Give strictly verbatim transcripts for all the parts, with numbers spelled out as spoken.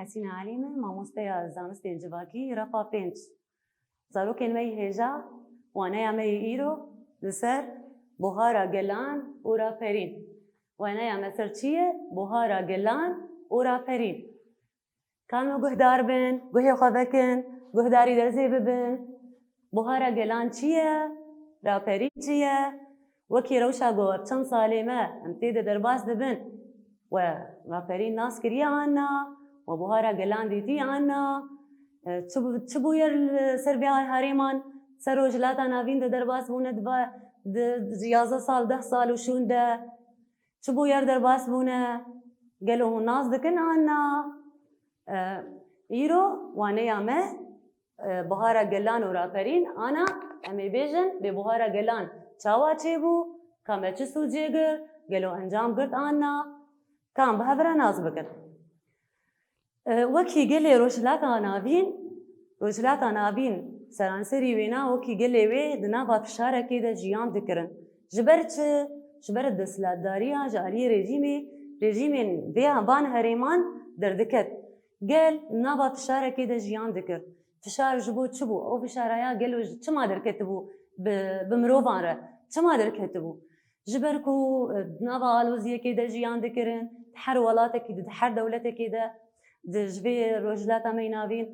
Hesîne Elî me, mamosteya zanistên civakî, repa pênc. Zarokên me yî hêja, waneya me yî îro li ser buhara gelan û raperîn. Waneya me ser çi ye? Buhara gelan û raperîn. Ka em guhdar bin, guhê xwe vekin, guhdarî derzê bibin. Buhara gelan çi ye? Raperîn çi ye? Wekî rewşa ku ev çend salê me em tê de derbas dibin, we raperîn nas kiriye an na, we buhara gelan dîtî an na? E, çi bû, çi bûyer li ser vê herêman ser Rojhilata Navîn de derbas bûne di va-, di, di yazdeh sal, deh sal û şûn de? Çi bûyer derbas bûne? Gelo hûn nas dikin an na? E, îro waneya me, e, buhara gelan û raperîn, ana em ê bêjin, bê buhara gelan çawa çêbû, ka me çi sûcê girt, gelo encam girt an na? Ka em bi hev re nas bikin. E, wekî gelê Rojhilata Navîn, Rojhilata Navîn seranserî wêna wekî gelê wê di nava fişarekê de jiyan dikirin. Ji ber çi? Ji ber desthilatdariya ji aliyê rejîmê, rejîmên vê van herêman derdiket. Gel di nava fişarekê de jiyan dikir. Fişar ji bo çi bû? Ew fişaraya gelo ji çima derketibû bi, bi mirovan re? Çima derketibû? Ji ber ku, e, di nava aloziyekê de jiyan dikirin, di her welatekî de, di her dewletekê de, di, ji vê Rojhilata me yî Navîn,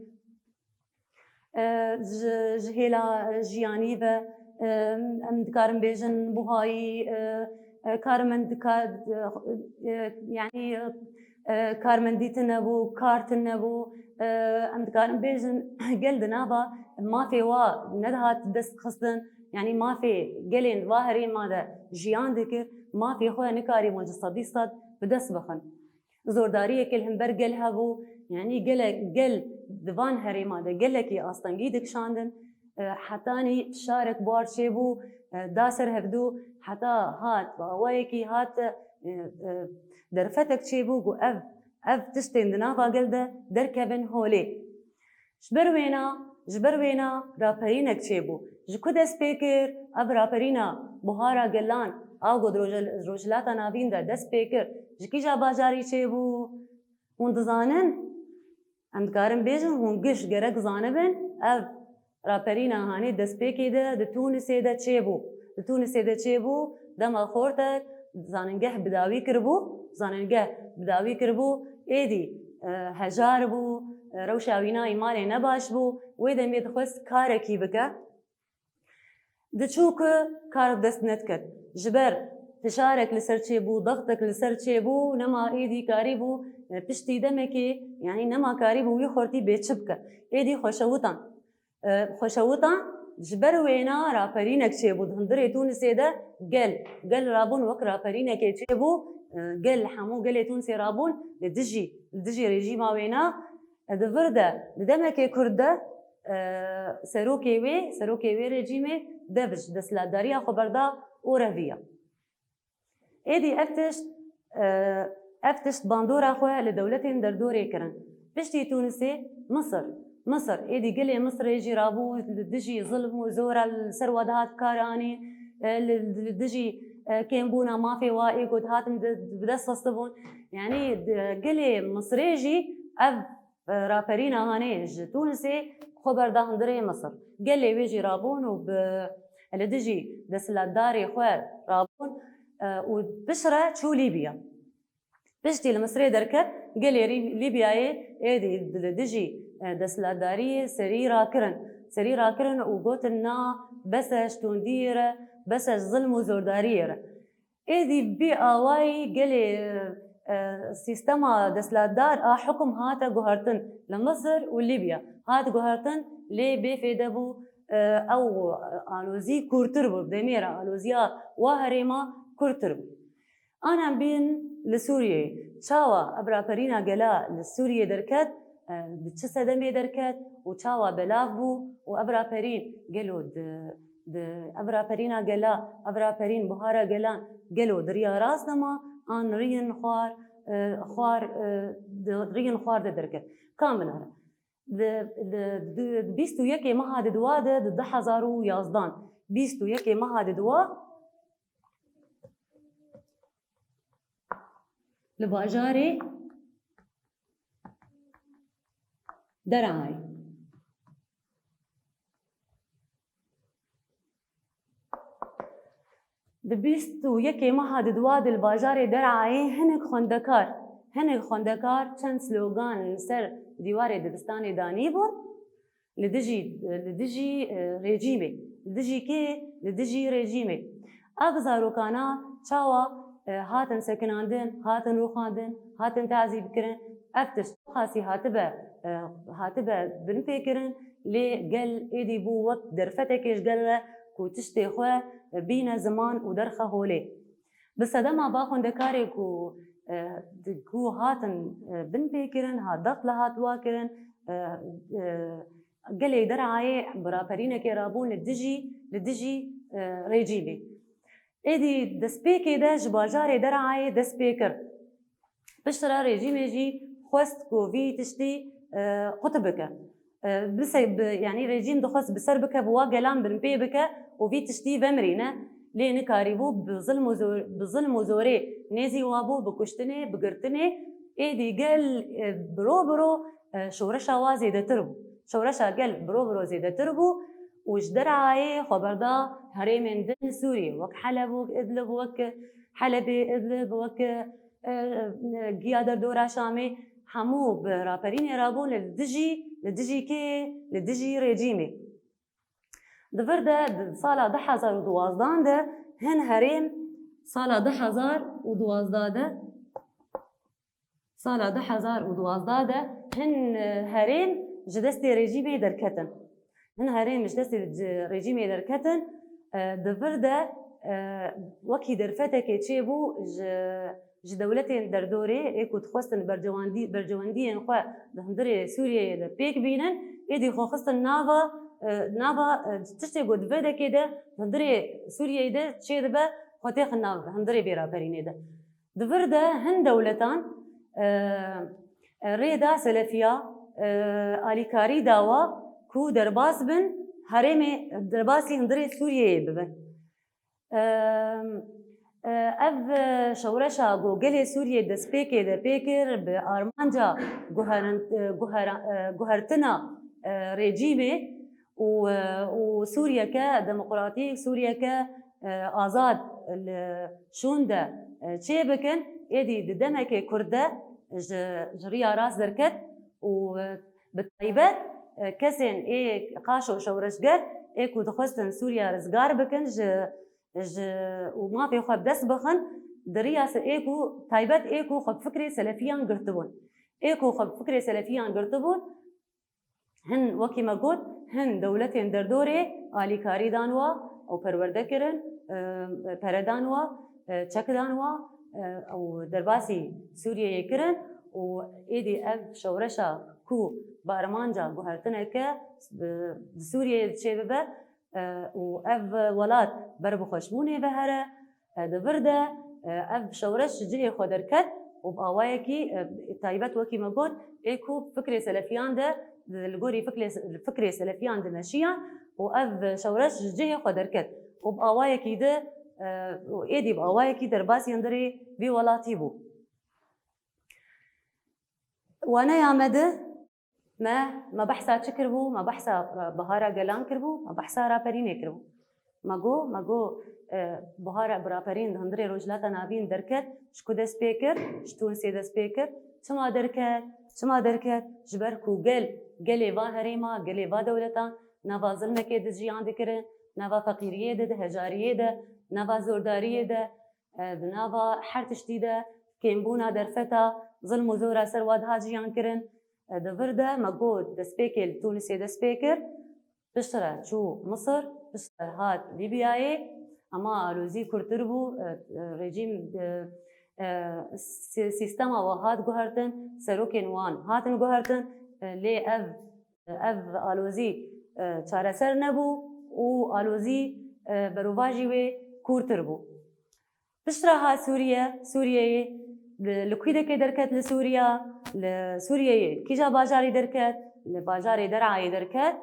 e, ji, ji hêla, e, jiyanî ve, e, em dikarin bêjin buhayî, e, e, karmend-, kar-, e, e, yanî, e, karmendî tune bû, kar tune bû, e, em dikarin bêjin gel di nava mafê wa nedihat dest xistin, yanî mafê gelên va herêma de jiyan dikir, mafê xwe nikarîbûn ji sedî sed bi dest bixin. Zordariyeke li hember gel hebû, yanî gelek, gel di van herêma de gelekî astengî dikişandin, e, hetanî fişarek buhar çêbû, e, da ser hevdû, heta hat, bi awayekî hat, e, e, derfetek çêbû ku ev, ev tiştên di nava gel de derkevin holê. Ji ber wêna, ji ber wêna raperînek çêbû. Ji ku dest pê kir? Ev raperîna buhara gelan a ku di Roj-, Rojhilata Navîn de dest pê kir, ji kîja bajarî çêbû? Hûn dizanin? Em dikarin bêjin, hûn giş gerek zanibin, ev raperîna hanê destpêkê de di Tûnisê de çêbû. Di Tûnisê de çêbû, dema xortek zanîngeh bi dawî kiribû, zanîngeh bi dawî kiribû, êdî, e, hejar bû, e, rewşa wî nayê malê nebaş bû, wê demê dixwest karekî bike. Diçû ku kar bi dest nediket. Ji ber fişarek li ser çêbû, dextek li ser çêbû, nema êdî karîbû, e, piştî demekê, yanî nema karîbû wî xortî bê çi bike. Êdî xweşewitan. E, xweşewitan ji ber wêna raperînek çêbû di hundirê Tûnisê de gel, gel rabûn wek raperînekê çêbû, e, gel hemû gelê Tûnisê rabûn li dijî, li dijî rejîma wêna, e, di vir de, di demekê kurt de, e, serokê wê, serokê wê rejîmê dev ji desthilatdariya xwe berda û reviya. Êdî ev tişt, e, ev tişt bandora xwe li dewletên derdorê kirin. Piştî Tûnisê, Misir. Misir, êdî gelê Misirê jî rabû li dijî zilm û zora li ser wa dihat kar anîn, e, li, li dijî, e, kêmbûna mafê wa ê ku dihatin di, di, bi dest xistibûn. Yanî di, gelê Misirê jî ev, e, raperîna hanê ji Tûnisê xwe berda hundirê Misir. Gelê wê jî rabûn û bi, li dijî desthilatdarê xwe rabûn, e, û piştre çû Lîbya. Piştî li Misirê derket, gelê Rî-, Lîbyayê êdî li dijî, e, desthilatdariyê serî rakirin. Serî rakirin û gotin, na, bes e ji tundiyê re, bes e ji zilm û zordariyê re. Êdî bi vî awayî gelê, e, sîstema desthilatdar a hukum hate guhertin li Misir û Lîbya. Hat guhertin, lê bêfêde bû, e, ew alozî kûrtir bû, demê re aloziya wa herêma kûrtir bû. Ana em bên li Sûriyeyê. Çawa ev raperîna gela li Sûriyê derket, e, di çi sedemê derket û çawa belav bû û ev raperîn gelo di, di, ev raperîna gela, ev raperîn buhara gelan gelo di riya rast de ma an riyên xwar, e, xwar, e, di riyên xwar de derket? Kam binare? Di, di, di bîst û yekê meha di dua de, di du hezar û yazdan, bîst û yekê meha di dua, li bajarê, Derayê. Di bîst û yekê meha di dua di li bajarê Derayê hinek xwendekar, hinek xwendekar çend slogan li ser dîwarê dibistanê danîbûn. Li dijî, li dijî, e, rejîmê. Li dijî kê? Li dijî rejîmê. Ev zarokana çawa, e, hatin sekinandin, hatin rûxandin, hatin tazîb kirin? Ev tişt qasî hatibe, e, hatibe binpêkirin, lê gel êdî bû wek derfetekê ji gel re ku tiştê xwe bîne ziman û derxe holê. Bi sedema va xwendekarê ku, e, di, ku hatin, e, binpêkirin, ha dext li hat wa kirin, e, e, gelê Derayê bi raperînekê rabûn li dijî, li dijî, e, rejîmê. Êdî destpêkê de ji bajarê Derayê dest pê kir. Piştre rejîmê jî xwest ku vî tiştî, e, qut bike. E, bise-, bi, yanî rejîm dixwest bi ser bike, bi wa gelan binpê bike û vî tiştî vemirîne. Lê nikarîbû, bi zilm û zor-, bi zilm û zorê nêzî wa bû, bi kuştinê, bi girtinê. Êdî gel, e, biro biro, e, şoreşa wa zêdetir bû. Şoreşa gel biro biro zêdetir bû û ji Derayê xwe berda herêmên din Sûriyê, wek Heleb, wek Idlib, wek Helebê, Idlib, wek, e, e, giya derdora Şamê, hemû bi raperînê rabûn li dijî, li dijî kê? Li dijî rejîmê. Di vir de, di sala du hezar û duwazdan de hin herêm, sala du hezar û duwazda de, sala du hezar û duwazda de hin, e, herêm ji destê rejîmê derketin. Hin herêm ji destê, ji rejîmê derketin, e, di vir de, e, wekî derfetekê çêbû ji, ji dewletên derdorê ê ku dixwestin bercewendî-, bercewendiyên xwe di hundirê Sûriyeyê de pêk bînin, êdî xwe xistin nava, e, nava, e, tiştê ku di vê dekê de di hundirê Sûriyeyê de çêdibe, xwe têxin nav hundirê vê raperînê de. Di vir de hin dewletan, e, e, rê da Selefiya, e, alîkarî dawa ku derbas bin, herêmê derbasî hundirê Sûriyeyê bibin. E, e, ev, e, şewreşa ku gelê Sûriyê destpêkê de pê kir, bi armanca guherin-, e, guhera-, e, guhertina, e, rejîmê û, e, û Sûriyeke demokratîk, Sûriyeke, e, azad li şûn de, e, çê bikin, êdî di demekê kurt de ji, ji riya rast derket û, e, bi taybet, e, kesên ê qaşo şewreşger ê ku dixwestin Sûriya rizgar bikin ji, ji û mafê xwe bi dest bixin, di riya se-, ê ku taybet ê ku xwe bi fikrê selefiyan girtibûn. Ê ku xwe bi fikrê selefiyan girtibûn, hin, wekî me got, hin dewletên derdorê alîkarî dan wa û perwerde kirin, e, pere dan wa, e, çek dan wa, e, û derbasî Sûriyeyê kirin û êdî ev şewreşa ku bi armanca guhertineke, e, di Sûriyeyê çêbibe, e, û ev welat ber bi xweşbûnê ve here, e, di vir de, e, ev şewreş ji cihê xwe derket û bi awayekî, e, taybet, wekî me got, ê ku fikrê selefiyan de, di, li gorî fikrê, fikrê selefiyan dimeşiyan û ev şewreş ji cihê xwe derket û bi awayekî de, e, û êdî bi awayekî derbasî hundirê vî welatî bû. Waneya me di Me, me behsa çi kiribû? Me behsa, e, Bihara Gelan kiribû, me behsa raperînê kiribû. Me got, me got, e, Bihara bi raperîn di hundirê Rojhilata Navîn derket, ji ku dest pê kir? Ji Tûnisê dest pê kir. Çima derket? Çima derket? Ji ber ku gel, gelê va herêma, gelê va dewletan nava zilmekê de jiyan dikirin, nava feqîriyê de, di hejariyê de, nava zordariyê de, e, di nava her tiştî de kêmbûna derfeta, zilm û zora ser wa dihat jiyan kirin. E, di vir de me got destpêkê li Tûnisê dest pê kir, piştre çû Misir, piştre hat Lîbyayê, ema alozî kûrtir bû, e, e, rejîm, e, e, sî-, sîstema wa hat guhertin, serokên wan hatin guhertin, e, lê ev, ev alozî, e, çareser nebû û alozî, e, berovajî wê kûrtir bû. Piştre ha Sûriye, Sûriyeyê, li, li kû dekê derket li Sûriya, li Sûriyeyê kîja bajarî derket, li bajarê Derayê derket.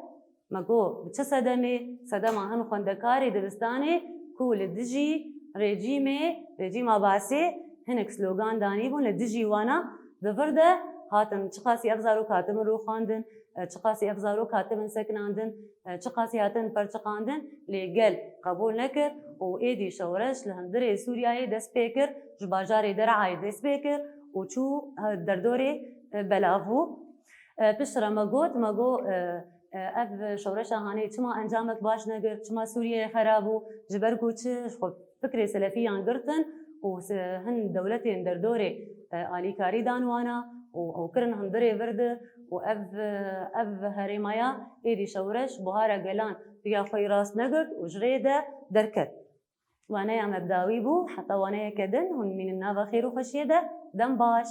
Me got, bi çi sedemê? Sedema hin xwendekarê dibistanê ku li dijî rejîmê, rejîma Basê hinek slogan danîbûn, li dijî wana di vir de hatin, çiqasî ev zarok hatibin rûxandin, e, çiqasî ev zarok hatibin sekinandin, e, çiqasî hatin perçiqandin, lê gel qebûl nekir û êdî şewreş li hundirê Sûriyeyê dest pê kir, ji bajarê Der'ayê dest pê kir û çû, e, derdorê, e, belav bû. E, piştre me got, me got, e, e, ev şewreşa hanê çima encamek baş negir, çima Sûriyeyê xera bû, ji ber ku çi ji xwe fikrê selefiyan girtin û se-, hin dewletên derdorê, e, alîkarî dan wana û ew kirin hundirê vir de û ev, e, ev herêmaya êdî şewreş buhara gelan riya xwe yî rast negirt û ji rê de derket. Waneya me bi dawî bû, heta waneyeke din hûn bimînin nava xêr û xweşiyê de. Dem baş.